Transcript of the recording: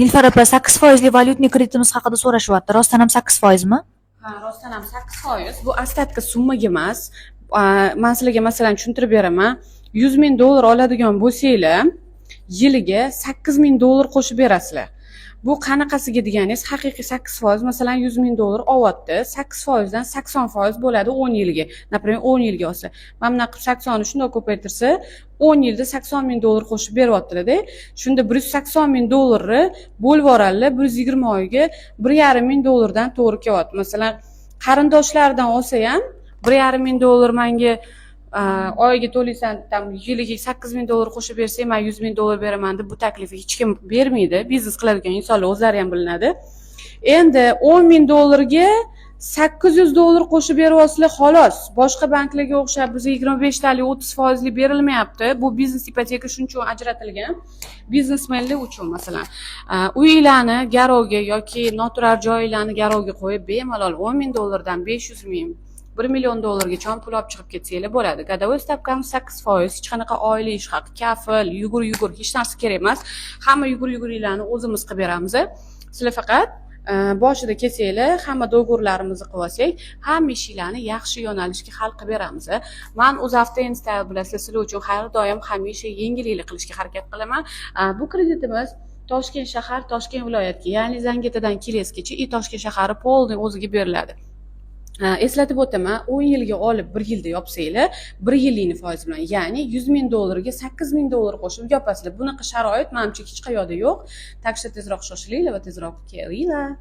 Nilufar opa, 8 foizli валютный kreditimiz haqida so'rashyapti. Rostdan ham 8 foizmi? Ha, rostdan ham 8%. Bu остатка summaga emas. Man sizlarga, masalan, tushuntirib beraman. 100 000 dollar oladigan bo'lsanglar, yiliga 8000 dollar qo'shib berasizlar. Bu qanaqasiga deganingiz, haqiqiy 8%, masalan, 100 000 dollar olyapti, 8 foizdan 80% bo'ladi 10 yilga. Например, 10 yilga olsa, mana bunaqa qilib 80ni shundoq ko'paytirsa, 10 yilda 80 000 dollar qo'shib beryaptilarda. Shunda 180 000 dollarni bo'lib yuboradilar 120 oyga, 1,5 ming dollardan to'g'ri kelyapti. Masalan, qarindoshlardan olsa ham, 1,5 ming dollar manga oyiga to'laysan, там yiliga 8000 dollar qo'shib bersang, man 100 000 dollar beraman deb, bu taklifni hech kim bermaydi. Biznes qiladigan insonlar o'zlari ham bilinadi. Endi 10 000 dollarga 800 dollar qo'shib beryapsizlar, xolos. Boshqa banklarga o'xshab bizga 25talik, 30 foizli berilmayapti. Bu biznes ipoteka shuning uchun ajratilgan, biznesmenlar uchun. Masalan, uylarni garovga yoki noturar joylarni garovga qo'yib, bemalol 10 000 dollardan 500 000, 1 million dollargacha pul olib chiqib ketsanglar bo'ladi. Годовой stavkamiz 8%. Hech qanaqa oylik ish haqi, kafil, yugur yugur hech narsa kerak emas. Hamma yugur yuguringlarni o'zimiz qilib beramiz. Sizlar faqat boshida kelsanglar, hamma договор larimizni qilib olsak, hamma ishinglarni yaxshi yo'nalishga hal qilib beramiz. Man UzAvto Style, bilasizlar, sizlar uchun har doim, hamisha yengilliklar qilishga harakat qilaman. Bu kreditimiz Toshkent shahar, Toshkent viloyatiga, ya'ni Zangiatadan Kelesgacha и Toshkent shahari полный o'ziga beriladi. Eslatib o'taman, 10 yilga olib, bir yilda yopsanglar, bir yillikni foizi bilan, ya'ni 100 000 dollarga 8000 dollar qo'shib yopasizlar. Bunaqa sharoit, manimcha, hech qayerda yo'q. Так что tezroq shoshilinglar va tezroq kelinglar.